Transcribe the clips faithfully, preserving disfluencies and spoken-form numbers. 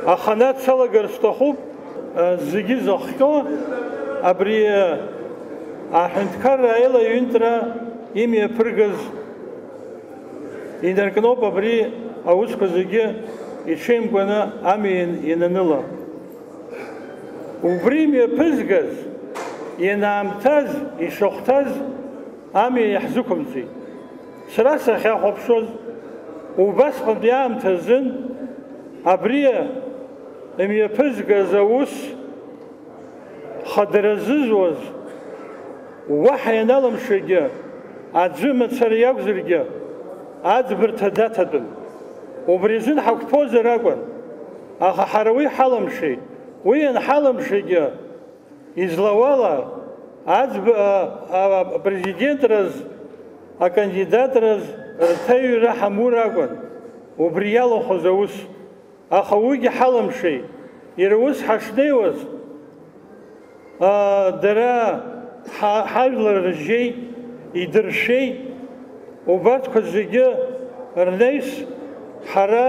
Аханатә салагар сҭахуп, зегьы зыхҟьо абри аҳәынҭқарра аилаҩынтра имҩаԥыргаз инаркноуп абри аусқәа зегьы иҽеимкәаны амҩа иананыла. Убри мҩаԥызгаз, ианаамҭаз, ишахәҭаз амҩа иаҳзықәымҵеит. Сара сахьахәаԥшуаз, убасҟантәи аамҭа азын абри имҩаԥызгаз аус хадара зызуаз, уаҳа ианалымшагьы, аӡәы мацара иакәзаргьы, аӡбарҭа даҭатәын. Убри азын ҳақәԥозар акәын, аха ҳара уи ҳалымшеит. Уи анҳалымшагьы, излауала, аӡб-, а, а, апрезидентраз, акандидатраз рҭаҩра ҳамур акәын, убри иалахәыз аус. Аха уигьы ҳалымшеит. Иара ус ҳашнеиуаз, аа, дара ҳа-, ҳажәлар ржьеит, идыршәеит. Убарҭқәа зегьы рнаҩс ҳара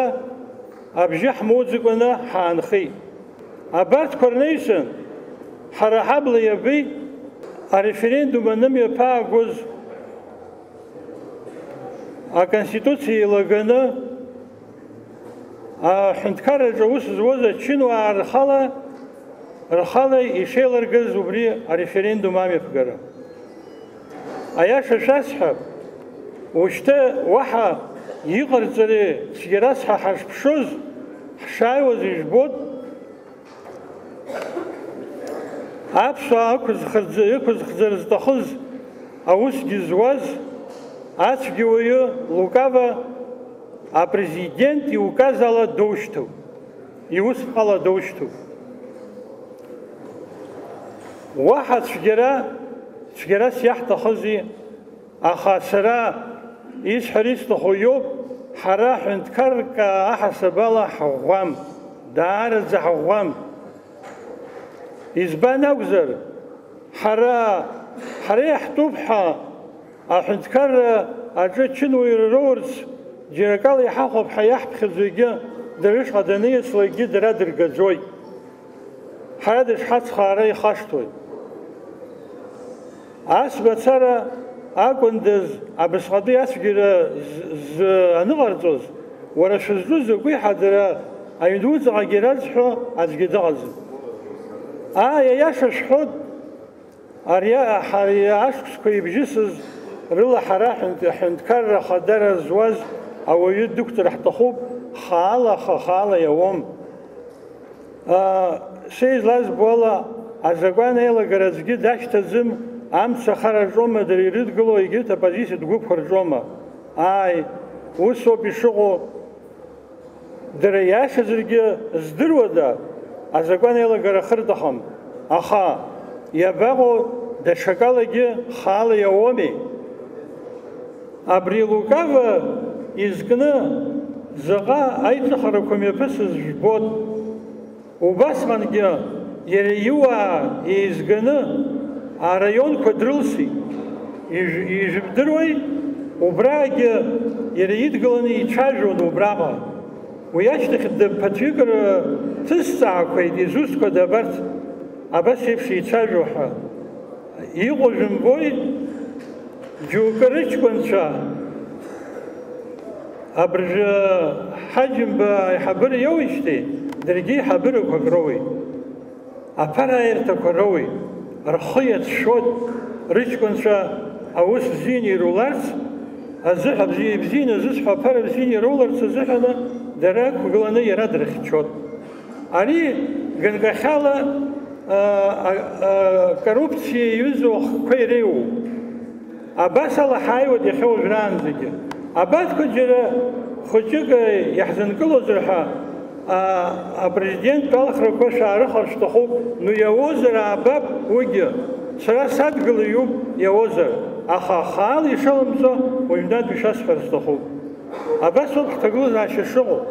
абжьы ҳмоуӡакәаны ҳаанхеит. Абарҭқәа рнаҩсан ҳара ҳабла иабеит ареферендум анымҩаԥаагоз. Аконституциа еилаганы аҳәынҭқарраҿы аус зуаз ачынуаа рхала, рхала ишеилыргаз убри ареферендум амҩаԥгара. Аиаша шәасҳәап, ушьҭа уаҳа иҟарҵари цәгьарас ҳа ҳашԥшоз, ҳшааиуаз ижәбоит. Аԥсуаа ықәызхырӡ-, ықәызхӡыр зҭахыз аусгьы зуаз ацәгьауаҩы Лукава апрезидент иуказ ала доушьҭуп, иусԥҟала доушьҭуп. Уаҳа цәгьара, цәгьарас иаҳҭахызи? Аха сара исҳәар исҭаху иоуп, ҳара ҳәынҭқарра аҳасабала ҳаӷәӷәам, даараӡа ҳаӷәӷәам. Избан акәзар, ҳара, ҳара иаҳтәуп ҳәа аҳәынҭқарра аҿы чынуаҩра роурц, џьара акала иҳахәап ҳәа иаҳԥхьаӡо егьи дара рышҟа даниаслакгьы дара дыргаӡоит. Ҳара дышҳацхаара ихашҭуеит. Ас мацара акәындаз, абасҟатәи ацәгьара з-, з-, аныҟарҵоз, уара шәызҿу закәи ҳәа дара аҩнуҵаҟагьы иразҳәо аӡәгьы дыҟаӡам. Ааи, аиаша шәҳәоит, ари, ҳари ашықәсқәа ибжьысыз рыла ҳара ҳәынҭ-, ҳәынҭқарра хадара зуаз ауаҩы дықәҵыр ҳҭахуп, хаала, аха хаала иауам. Аа, са излазбо ала, азакәан аилагара аӡәгьы дашьҭаӡам, амца ахараҿоума дара ирыдгыло, егьырҭ апозициатә гәыԥқәа рҿоума? Ааи, усоуп ишыҟоу. Дара иашазаргьы здыруада, азакәан аилагара ахырҭахым, аха иабаҟоу, даҽакалагьы хаала иауамеи? Абри Лукава изкны заҟа аиҵахарақәа мҩаԥысыз жәбоит. Убасҟангьы иара иуаа еизганы араионқәа дрылсит. Иж-, ижәымдыруеи, убраагьы иара идгыланы ицәажәон убраҟа. Уи ашьҭахь ԥыҭҩык рҭысҵаақәеит, изусҭқәада абарҭ абас еиԥш еицәажәо ҳәа. Иҟоу жәымбои, џьоукы рыҷкәынцәа абыржәы Ҳаџьымба аиҳабыра иоуижьҭеи, даргьы еиҳабырақәак роуеит. Аԥара аирҭақәа роуеит, рхы иацәшәоит, рыҷкәынцәа аус бзианы ируларц азыҳәа, бзиа, ибзианы азысҳәа, аԥара бзианы ируларц азыҳәаны дара ықәгыланы иара дрыхьчоит. Ари ганкахьала, а, а, а, коррупциа иҩызоу ахқәа иреиуоуп. Абас ала ҳааиуеит иахьа уажәраанӡагьы. Абарҭқәа џьара хәыҷык, а, иаҳзынкылозар ҳәа, а, апрезиденттә алхрақәа шәаарыхар шәҭахуп, ну иауозар аабап уигьы. Сара садгылаҩуп иауозар, аха ахаала ишалымҵо уажәнатә ишәасҳәар сҭахуп. Абас ауп ҳҭагылазаашьа шыҟоу.